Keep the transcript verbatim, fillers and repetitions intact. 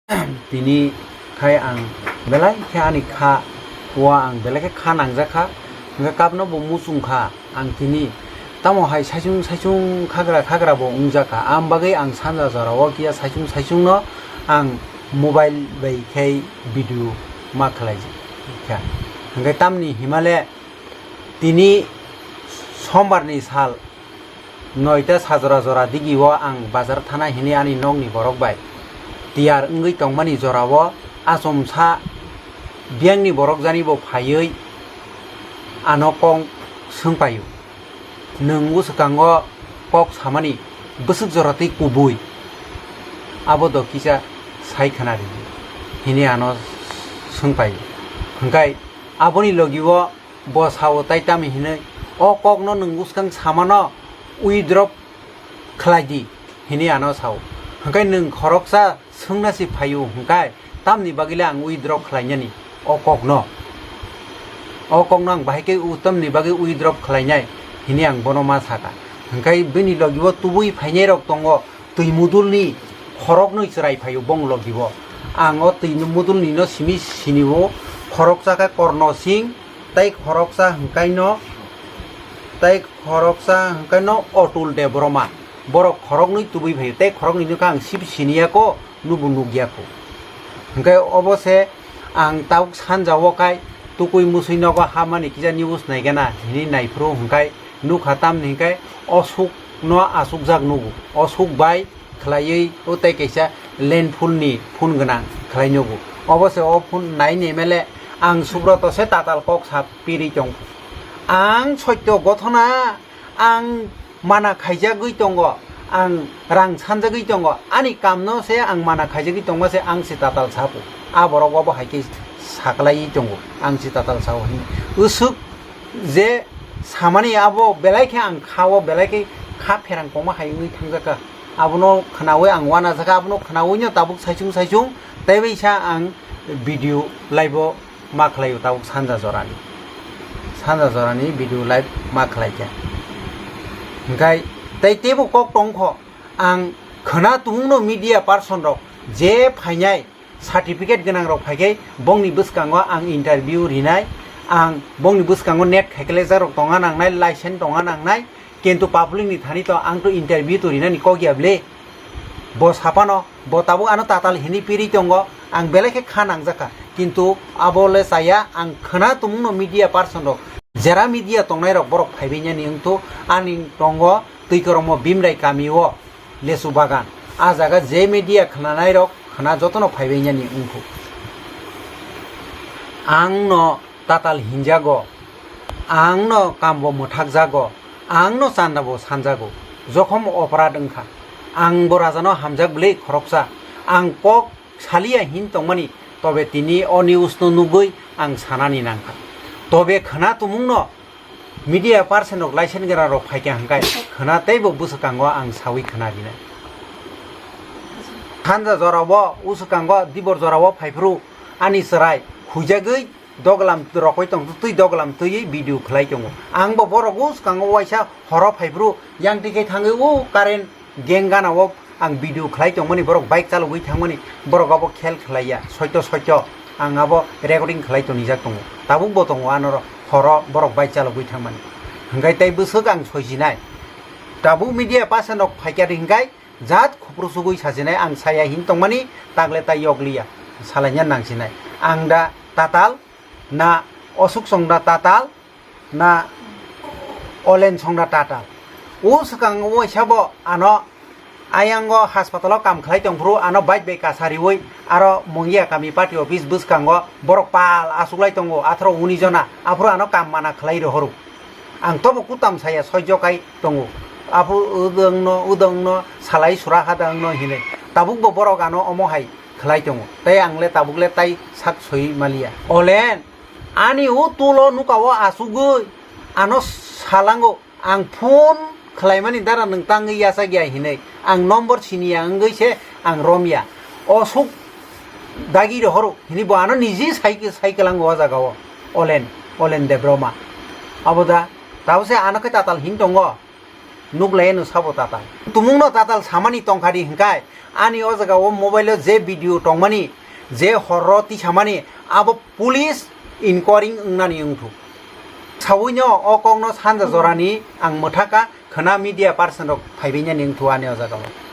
Tini khai ang belai khe ani kha o ang belai khe kha nangjak kha, hwnkhe kapno bo muchung kha ang tini. Tamo hai saichung saichung khagra khagra bo wngjak kha, ang bagwi ang sanja jora o kiya saichung saichung no ang mobile bai khai video ma khlai kha. Hwnkhe tamni himale tini sombar ni sal noita sajora jora digi o ang bazar thana hini ani nokni borok bai tiyar wngwi tongmani jora o achomsa biyangni borok jani bo phaiwi ano kok swngpaio, "Nwng bwswkango kok samani bwswk jora tei kubui abo do kisa sai khna ridi," hini ano swngpaio. Hwnkhe aboni logi o bo sao tai tamo hinwi, "O kokno nwng bwskang samano withdraw khlai di," hinwi ano sao. Hwnkhe nwng khoroksa swngna se phaio hwnkhe, "Tamni bagwile ang withdraw khlainani o kokno? O kokno ang bahai khe u-, tamni bagwi withdraw khlainai?" hinwi ang bono ma sakha. Hwnkhe bini logi o tubui phainai rok tongo, twi mudulni khoroknwi chwrai phaio bong logi o. Ang o twi mudulni no simi sini o, khoroksa khe Korno Singh, tei khoroksa hwnkhaino, tei khoroksa hwnkhaino Otul Debbarma. Borok khoroknwi tubui phaio, tei khoroknwi no khe ang sib siniya kho, nubo nukya kho. Hwnkhe obo se ang tabuk sanja o khai tukui musui nogo hamani kisa news naigana hinwi naiphuru hwnkhe nukha tamni hwnkhe Osukno achukjak nugo. Osuk bai khlaiwi o tei kaisa landful ni phone gwnang khlai nugo. Obo se o phone nai ni mele ang Subroto se tatal kok sa piri tong. Ang sotyo gothona ang mana khaijagwi tongo, ang rang sanjagwi tongo, ani kamno se ang mana khaijagwi tongma se ang se tatal sapo. A borok obo hai khe saklaiwi tongo, ang se tatal sao hinwi. Usuk je samani abo belai khe ang kha-o, belai khe kha pherang koma hai wngwi thangjakha. Abono khnaui ang uanajakha, abono khnaui no tabuk saichung saichung tei bai sa ang video live o ma khlaio tabuk sanja jorani. Sanja jorani video live ma khlaikha. Hwnkhe tei teibo kok tongkho, ang khwna tumungno media person rok je phainai certificate gwnang rok phaikhai bongni bwskango ang interview rinai, ang bongni bwskango net khaikhlaijakrok tongna nangnai, license tongna nangnai, kintu public ni thani to ang to interview to rinani kok ya ble. Bo sapano, bo tabuk ano tatal hinwi piri tongo, ang belai khe kha nangjakha, kintu abo le chaya, ang khwna tumungno media person rok, jera media tongnai rok borok phaibainani wngthu, ani tongo Twi Kwrwngmo Bimrai kami o. Lesu bagan. A jaga je media khwnanai rok khwna jotono phaibai yani wngkhu. Ang no tatal hinjago, ang no kambo mwthakjago, ang no chanda bo sanjago. Jokhom oporad wngkha. Ang bo rajano hamjak bwlwi khoroksa. Ang kok saliya hin tongmani, tobe tini o news no nugwi ang sanani nangkha. Tobe khwna tumungno media person rok license gwnang rok phaikha hwnkhe khwna teibo bwswkango ang sawi khwna rinai. Sanja jorao, uswkango dibor jorao phaiphuru ani chwrai huijagwi doglam rokoi tong twi doglam twiwi video khlai tongo. Ang bo borok uskango waisa horo phaiphuru yang tike thangwi o current geng gana o ang video khlai tongmani, borok bike chalogwi thangmani, borok abo khel khlaiya, soito soito ang abo recording khlai tonijak tongo, tabuk bo tongo anoro horo borok bike chalogwi thangmani. Hwnkhe tei bwswk ang soisinai, tabuk media person rok phaikha hwnkhe jat khupru sugwi sasinai ang saya hin tongmani, tagle tai yokliya, salaina nangsinai. Ang da tatal na, Osuk Song da tatal na, Olen Song da tatal. O swkang o waisa bo ano ayango haspatalo kam khlai tongphuru ano bike bai kasariwi aro Mungia kami party office bwskango borok pal achuklai tongo atharo unis jona, aphuru ano kam mana khlai rohoro. Ang tobo kutam saya soijo kai tongo. Aphuru udangno, udangno salai sura hadangno hinwi. Tabukbo borok ano omo hai khlai tongo. Tei ang le tabuk le tai sak soi maliya. Olen, ani o tulo nuka o asugwi ano salango, ang phone khlaimani dara nwng tangwi yachak ya hinwi. Ang number siniya wngwi se ang romya. Osuk dagi rohoro hinwi bo ano niji sai, sai kwlango o jaga o. Olen, Olen Debbarma. Abo da, tabo se ano khe tatal hin tongo. Nuklai no sabo tatal. Tumungno tatal samani tongkha di hwnkhe ani o jaga o mobile o je video tongmani, je horro tisamani, abo police inquiry wngnani wngthu. Sawino o kokno sanja jorani ang mwthaka khwna media person rok phaibainani wngthu ani o jaga o.